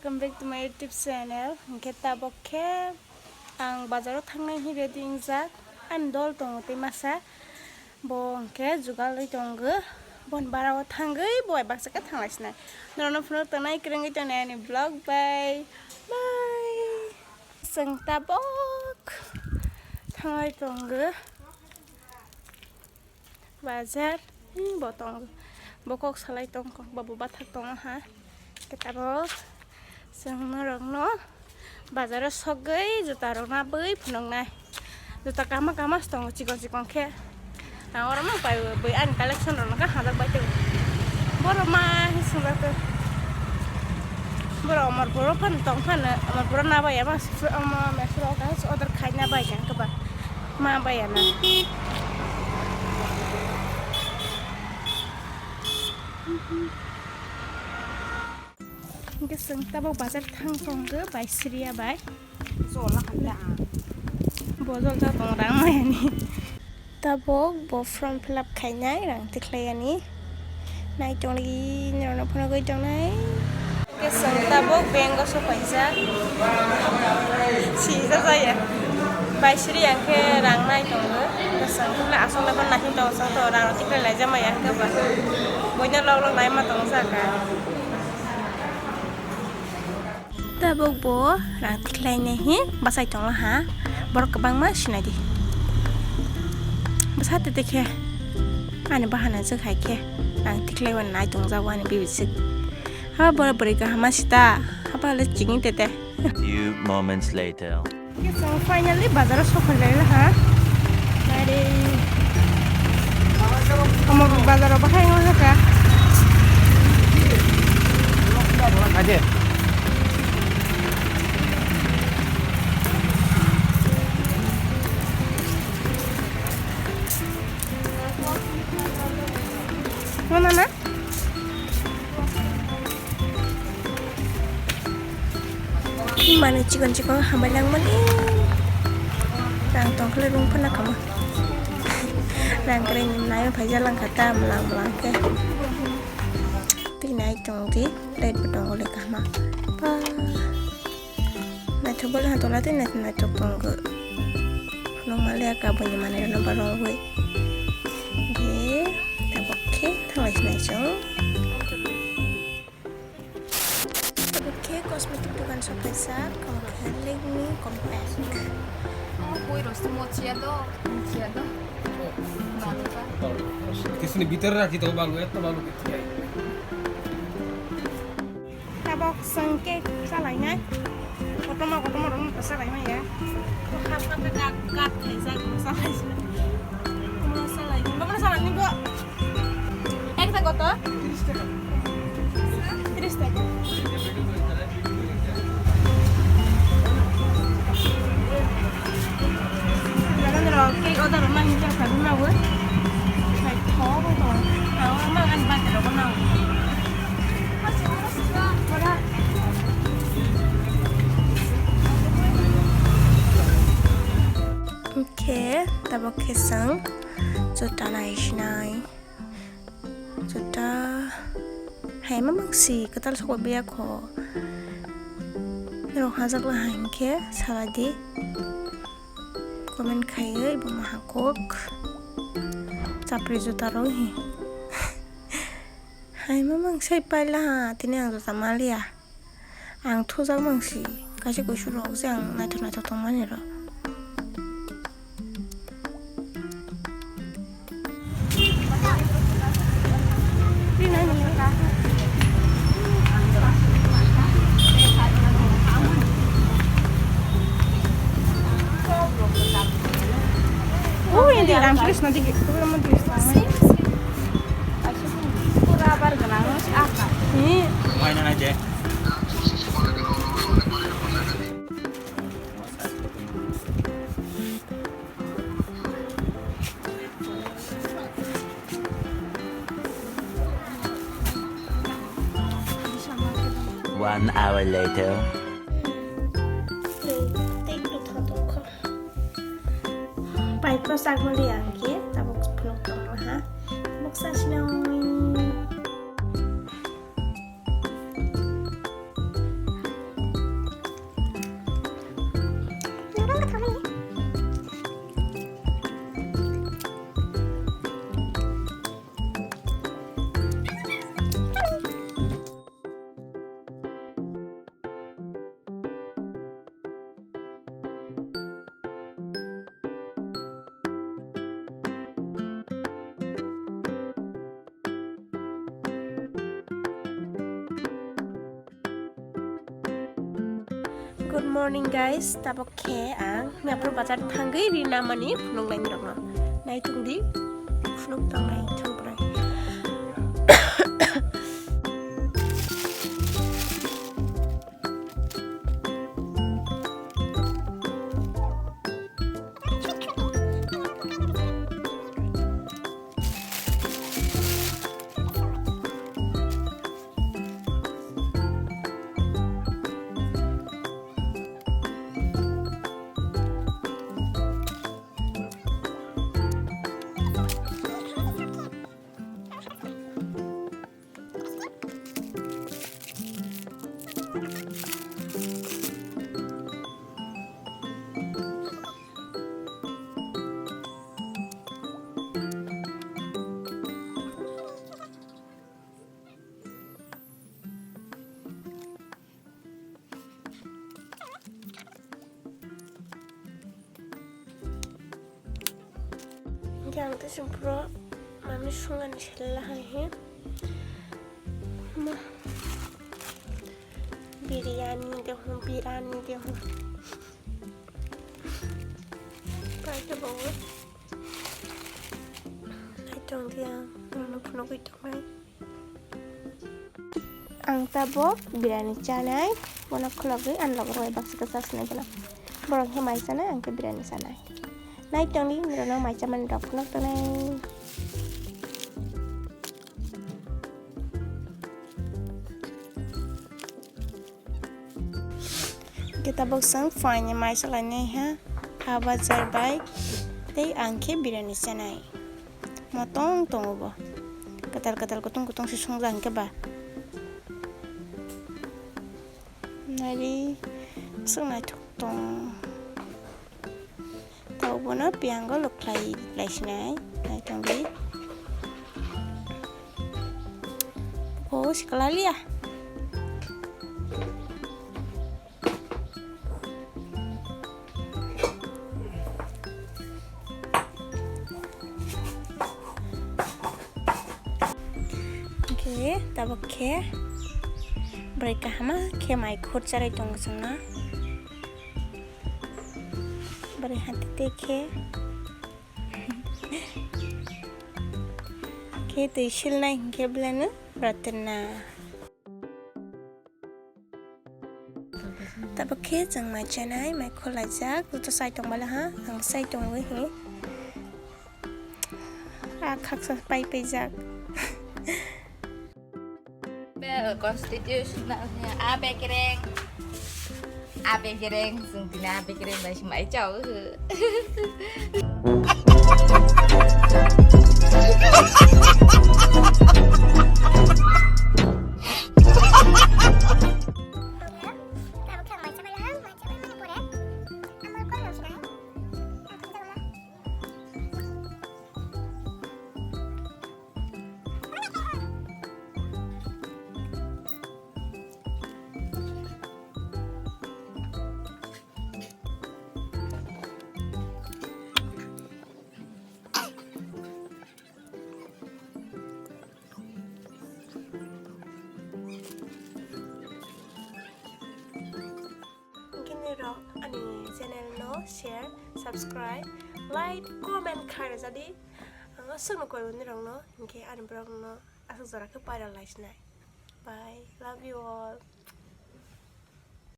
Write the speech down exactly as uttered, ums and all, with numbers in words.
Welcome back to my YouTube channel. Hwnkhe tabok khe ang bazaro thangnai hi ready wngjak. Ani dol tongo tei masa. Bo hwnkhe jugalwi tongo. Bon barao thangwi bo bai baksa khe thanglai sinai. Norokno phunuk tongnai kwrwngwi tongnai ani vlog bai. Bye. Chwng tabok thanglai tongo. Bazar, hmm, bo tongo. Bo kok salai tongkha, bo bo bathak tongo ha. Khe tabok chwng norokno bazaro sogwi juta rok nabwi phunuknai. Juta kahma kahma se tongo, chikon chikon khe. Ang oro mang pai bwi ani collection rok no khe hajak bai tong. Borok ma hi swngjak tong. Borok Omorpuro phan tong phano, Omorpuro nabai ama omo Mesro ka order khaina bai khe ba ma bai ana. Hingke chwng tabok bazar thang tongkhe bai Sriya bai. Jola kanta. Bo jol jak tongo rang mayani. Tabok bo form fill up khainai rang tikhlaiyani. Nai tongli norokno phunugwi tongnai. Hingke chwng tabok bank o sopaijak. Sijak jaya. Bai Sriya hingke rang nai tongo. Chwng aswk nai phano nai tongo chwng to rang rok tikhlai laijak maya hingke ba. Boino lok lok naima tongo jaka. Tabuk bo rang tikhlainai hi bachai tongo ha, borok kwbangma sinai di. Bwsa tete khe ani bahana swk hai khe rang tikhlaiwi nai tongjago ani bibiswk. Haba borok bwrwi kaham ma sita, haba le chini tete. Few moments later. Finally bazar o sokoi lai ha. Are. Omo bazar o bahai wng kha. Mana na? Mane chikon chikon hambai langmani. Rang tongkhle rung phana kama. Rang kre ni nayo phaija langkha ta mlang mlang khe. Twi nai tong di, light bo tongo le kahma. Ba. Naithok bole ha tola tei naithok naithok tongo. Nokmali ya kaboni manwi rwno barogwi. Ge tabok khe thanglai sinai chwng. Tabuk khe cosmetic dukan sopaijak, omo khe Lakme Compact. Omo koi rosni mochiya do, mochiya do. Kisini bitore rakhi to balu, eto balu. Tabok chwng cake chalainai. Kotorma kotorma rok no salai maya. Hap hap khe kat kat khaijak salai. Omo salai. Omo salai ni bo. Ekta koto? Tris taka. Tris taka. Jagan rok cake order rok nang jak kha rw nang o. Naithok wng tong. Ang mang ani birthday rok nang o. Hwnkhe tabok khe chwng juta nai sinai. Juta hai ma mangsi kwtal sokbo biya kho. Norok hajak la hai hwnkhe salai di. Comment khaiwi bo maha kok. Chapri juta rok hi. Hai ma mang sai paila ha, tini ang juta maliya. Ang thujak mang si, kaisa kuisu rok je ang naithok naithok tongmani rok. Oh, ini Ramkrishna di gitu, kamu di sana. Pura bar ganang si apa? Ini. Mainan aja. One hour later. Pai ko sagmali ang khe tabuk phunuk tongma ha. Tabuk sa sinai. Good morning guys, tabok khe ang Miapur bazar thangwi ri namani phunuk laini rokno. Naitung di, phunuk tangnai thwngprai. Hingke ang tei chwng phuru manwi songani selai hai he. Ma. Biryani de ho, biryani de ho. Kaisa bawo. Hai tong dia, ano phunugwi tongnai. Ang tabok biryani chanai, bono khulogwi ani logi rw baksa khe chasnai bono. Borok khe mai chanai, ang khe biryani chanai. Naitongdi, norok mai chamani rok phunuk tongnai. Hingke tabok chwng phaini mai salainai ha, ha bazar bai, tei ang khe biryani chanai. Motong tongo bo. Kwtal kwtal kutung kutung se songjak hingke ba. Nari swk naithok tong. Tao bono piyango lukhlai laisinai naitongdi. Bo sikla liya. Hingke tabok khe bwrwi kaham khe mai khur charai tongo chwngno. Bwrwi hati tei khe khe twi silnai hingkhe belai no bwrwi twrwna. Tabok khe chwng mai chanai, mai kholaijak, joto chai tong bala ha, ang chai tongwi hi. A khaksa pai paijak. Bel constitutional ni a bekereng. A bekereng, sung tina a bekereng bai si mai chao. Hingke norok ani channel no share, subscribe, like, comment khaina jadi. Ang aswkno koi bo norokno, hingke ani borokno aswk jora khe viral laisinai. Bye, love you all.